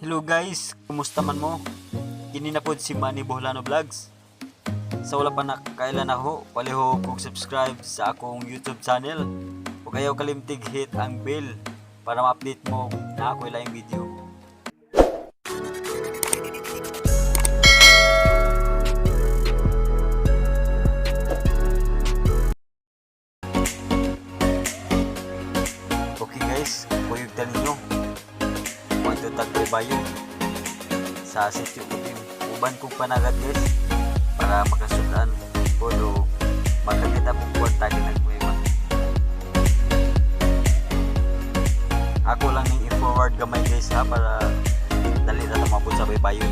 Hello guys, kumusta man mo? Kini na pod si Manny Bohlano Vlogs. Sa wala pa nakaila nako, palihog kog subscribe sa akong YouTube channel. Ug ayaw kalimtig hit ang bell para ma-update mo na ako laing video. Okay guys, kuyog ta ninyo. Kuanto tag bayo sa Sitio Udim. Uban kong panagat, guys, para makasudan ko do makakita mo kwarta ginagkuha. Ako lang ning i-forward gamay, guys, ha, para dali na tumabot sa baybayon.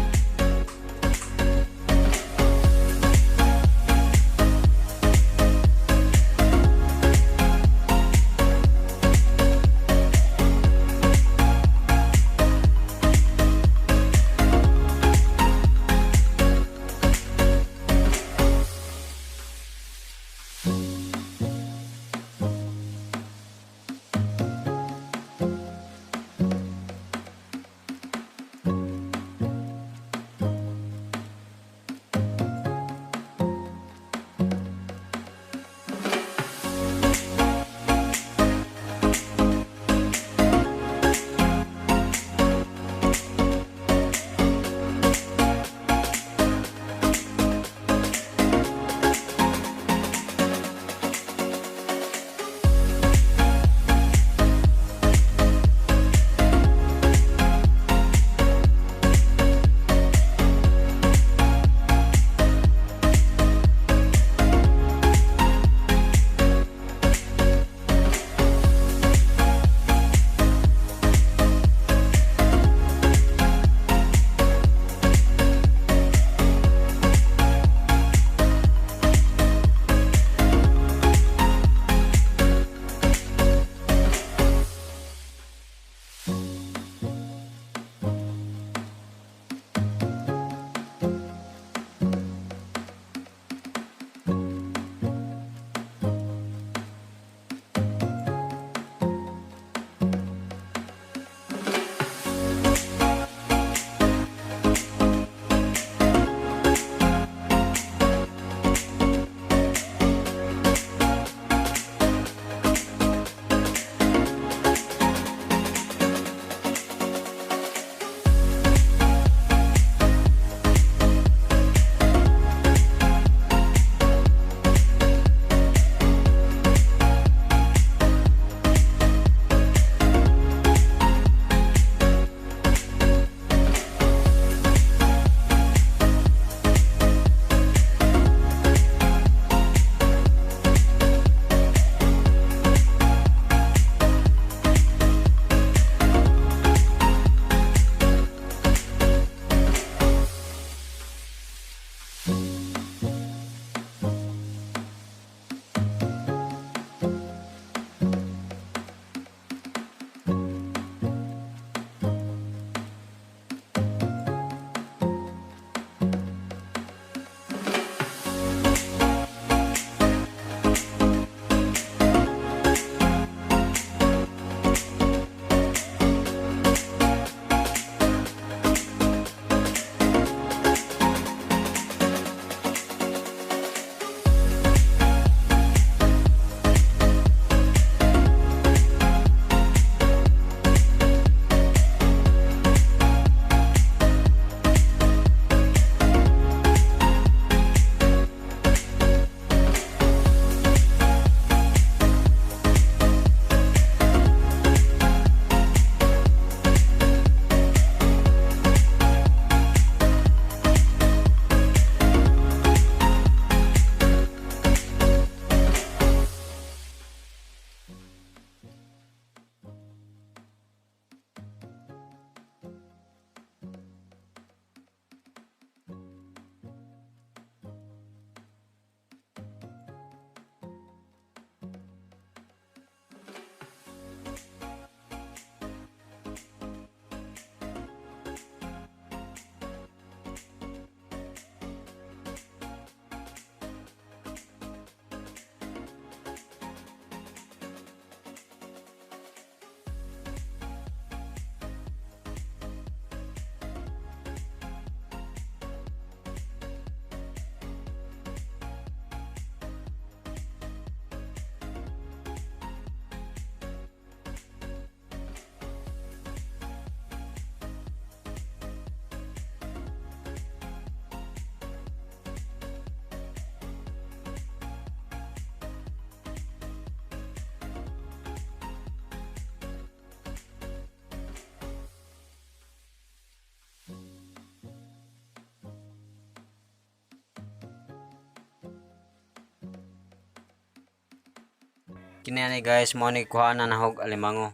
Kini ani guys, mao ni kuha na nahog alimango.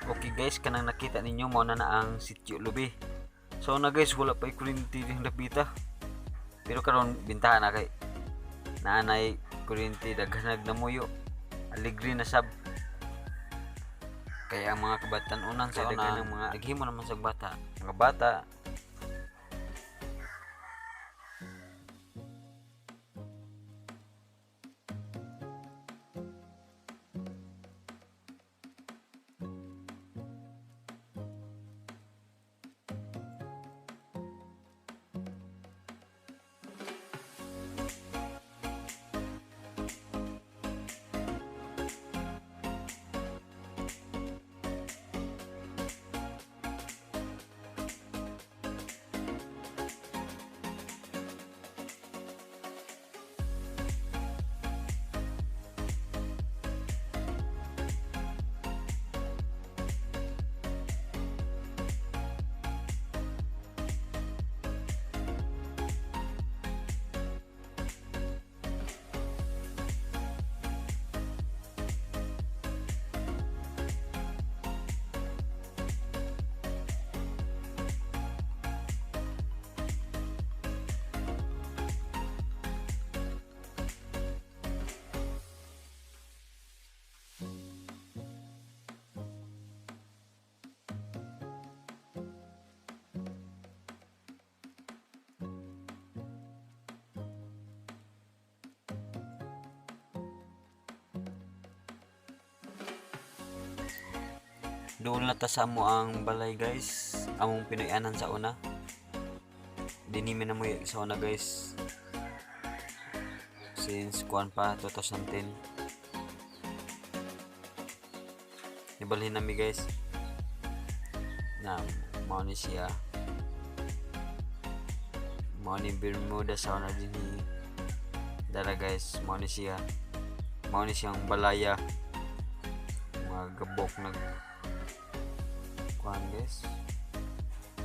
Okay guys, kanang nakita ninyo mao na na ang Sitio Lubi. So na guys, wala pa kuryente ding dapita. Pero karon bintahan na kay naanay kuryente, daghanag na muyo. Aligre na sab. Kaya ang mga kabatan-unan sa una, ng mga naghimo naman sa bata, mga bata. Doon na ta sa amo ang balay guys, among Pinoyanan sa una. Dinhi mi namuyo sa una guys. Since kuan pa 2010. Nibalhin nami guys. Na mao ni siya. Mao ni Bermuda sa una dinhi. Dara guys, mao ni siya. Mao ni siyang balaya. Mga gabok nag kuan guys,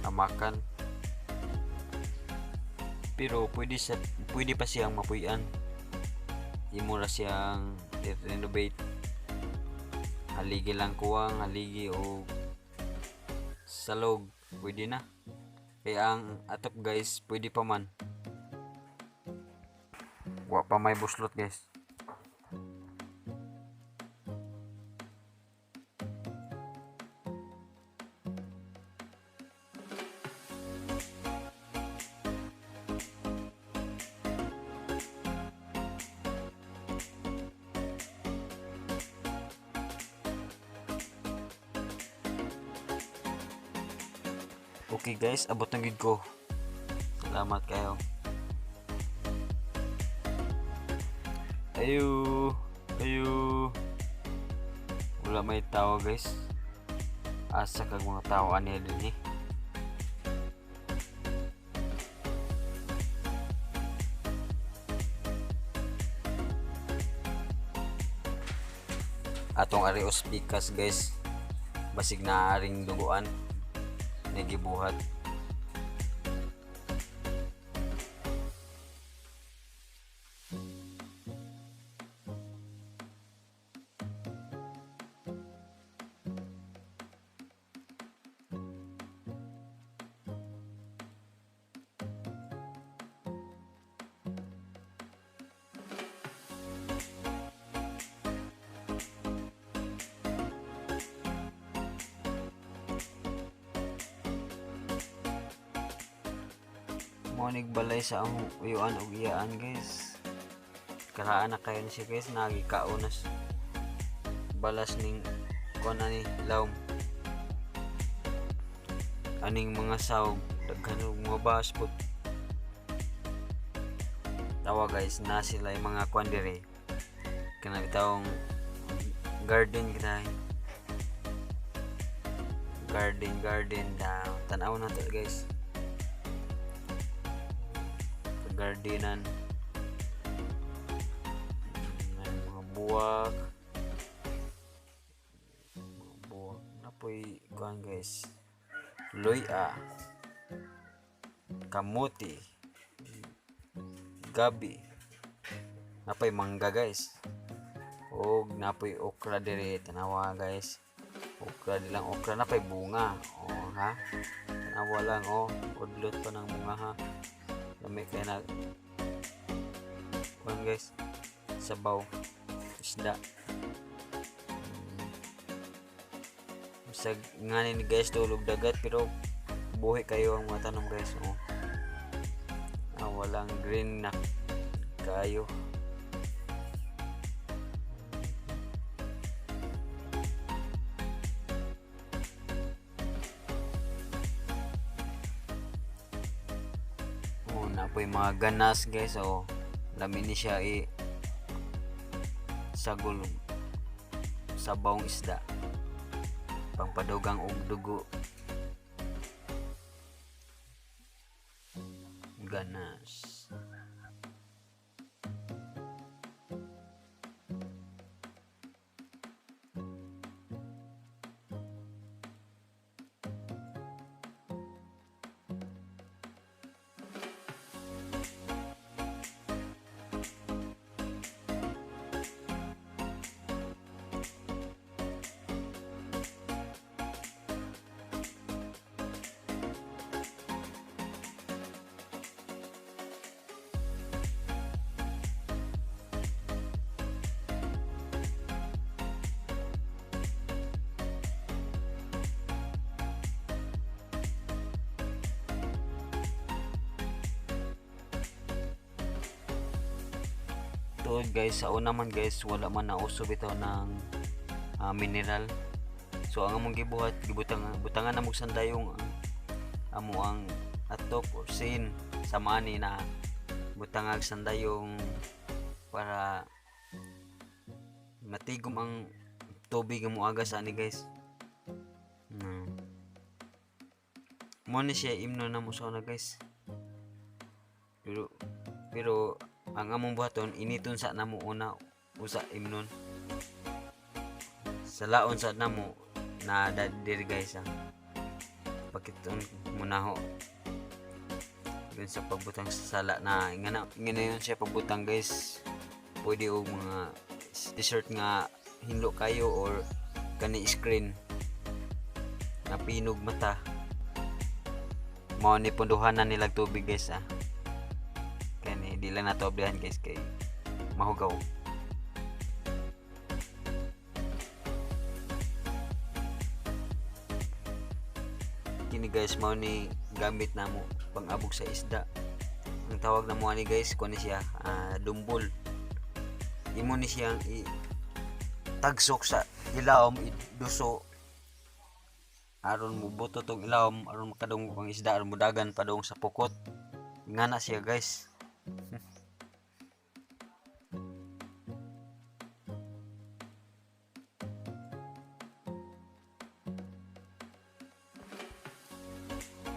amakan, pero pwede pa siyang mapuy-an, imo ra siyang i-renovate, haligi lang kuwang haligi o salog, pwede na. Kaya ang atop guys, pwede pa man, wa pa may buslot guys. Okay guys, abot na gid ko. Salamat kayo. Ayo, ayo. Wala may tao guys. Asa kag mga tao ani dinhi. Atong arios pikas guys. Basig na aring duguan. Nagibuhat. Monig balay sa among uyuan og iyaan guys. Karaan na kayo na siya guys, nagikaon na siya. Balas ning kuan ani lawom. Aning mga sawg daghan og mga baspot. Tawa guys, na sila yung mga kuan dire. Kana bitawng garden kita. Garden garden daw. Tan-aw na to guys. Gardenan. May mga buwak. Mga buwak. Napoy kuan guys. Luya. Kamuti. Gabi. Napoy mangga guys. Og napoy okra dire, tanawa guys. Okra dilang okra napay bunga. Oh ha. Tanawa lang oh, udlot pa ng bunga ha. Lami kay na kuan guys. Sabaw isda. Bisag ngani ni guys tulog dagat pero buhi kayo ang mga tanom guys oh. Ah, walang green na kayo. Oh, napoy mga ganas guys oh. Lami ni siya i sagol sabawng isda. Pangpadugang og dugo. Ganas. Tuod guys, sa una man guys, wala man nauso bitaw ng mineral. So ang among gibuhat, gibutangan na mo sandayong amo ang atop or sin sa mani na butangag sandayong para matigom ang tubig nga moagas ani guys. Mo ni siya imno na mo sa una guys. Pero ang among buhaton initon sa namo una usa imnon. Sa laon sa namo na diri guys ah. Pakiton muna ho. Yun sa pagbutang sa sala na ingana yun siya pagbutang guys. Pwede og mga t-shirt nga hinlo kayo or kani screen na pinog mata. Mao ni punduhanan nilang tubig guys ah. Kani di lang nato ablihan guys kay mahugaw. Kini guys mao ni gamit namo pang-abog sa isda. Ang tawag namo ani guys kuan ni siya dumbol. Imo ni siyang i tagsok sa ilawom iduso aron mubuto tong ilawom aron makadungog ang isda aron mudagan padung sa pukot. Ngana siya guys.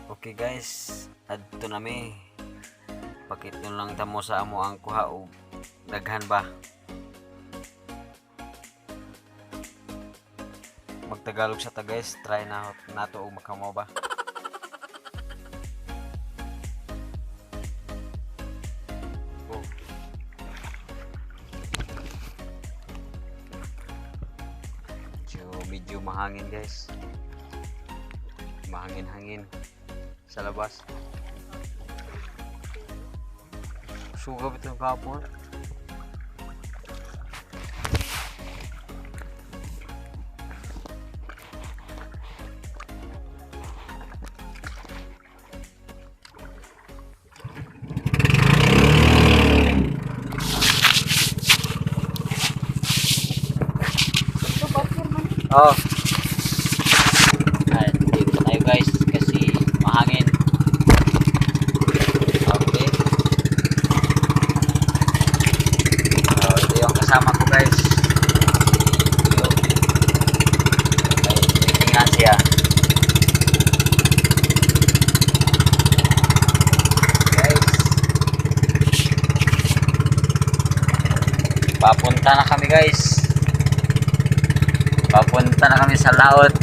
Okay guys, adto nami. Pakiton lang tamo sa amo ang kuha og daghan ba. Magtagalog sa ta guys, try na nato og makamo ba. Oh. Medyo mahangin guys. Mahangin-hangin sa labas. Suga bitong kapon. Oh. Ay, dito tayo guys kasi mahangin. Okay. Oh, ito yung kasama ko guys. siya. Guys, papunta na kami, guys. Papunta na kami sa laot.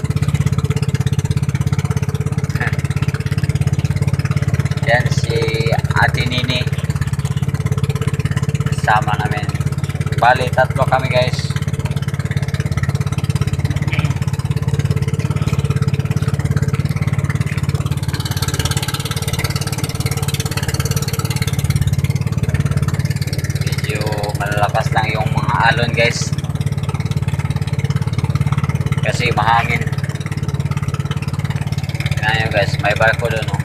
Yan si Ate Nini. Kasama namin. Bali, tatlo kami, guys. Medyo malalakas lang yung mga alon, guys. Kasi mahangin. Tingnan nyo, guys, may barko doon, oh.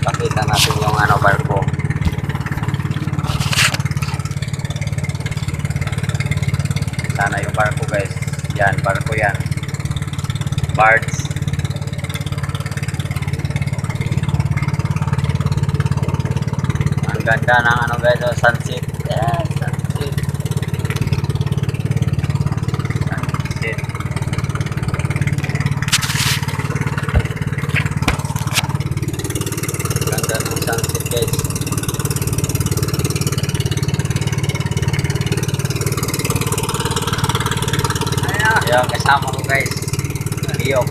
Pakita natin yung ano, barko. Sana yung barko, guys. Yan, barko yan. Barge. Ang ganda ng ano, guys, oh, sunset. Yeah, sunset. Sunset. Ganda ng sunset, guys. Ayan, kasama ko, guys. Biyok.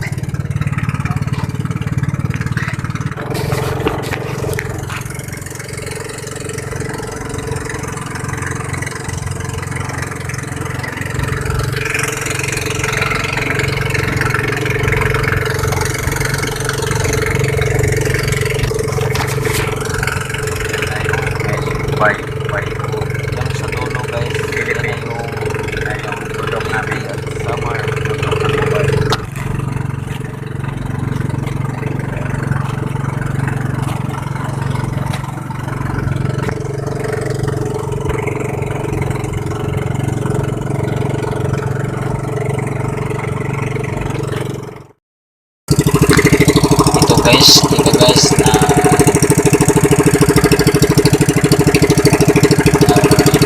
Guys, bye, bye. Yan sa dulo, guys. Yan na yung Yan yung bundok namin. at summer. Bundok ng Ubay. Ito, guys, na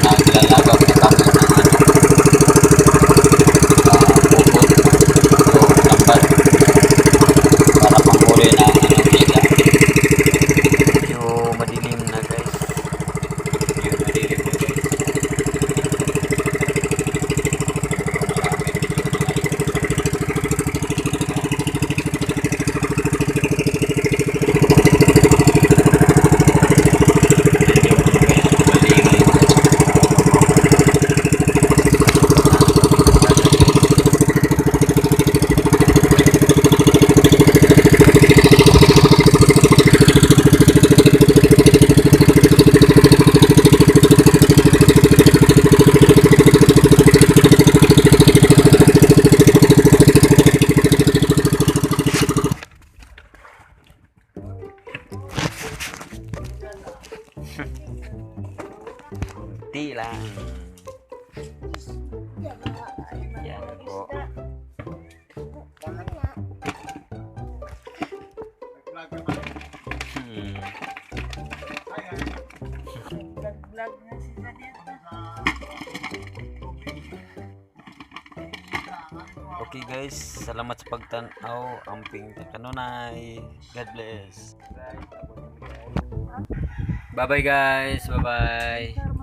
naglalabak na kami ng ano, pupot o lambat para panghuli ng ano, isda. Medyo madilim na, guys. Medyo madilim na, guys. Marami medyo malayo. Yan yung ano, guys, balingin at saka dagat, guys. Kunti lang. Yan po. Vlog na si Janetta. Okay guys, salamat sa pagtanaw. Amping kanunay. God bless. Bye bye, guys. Bye bye.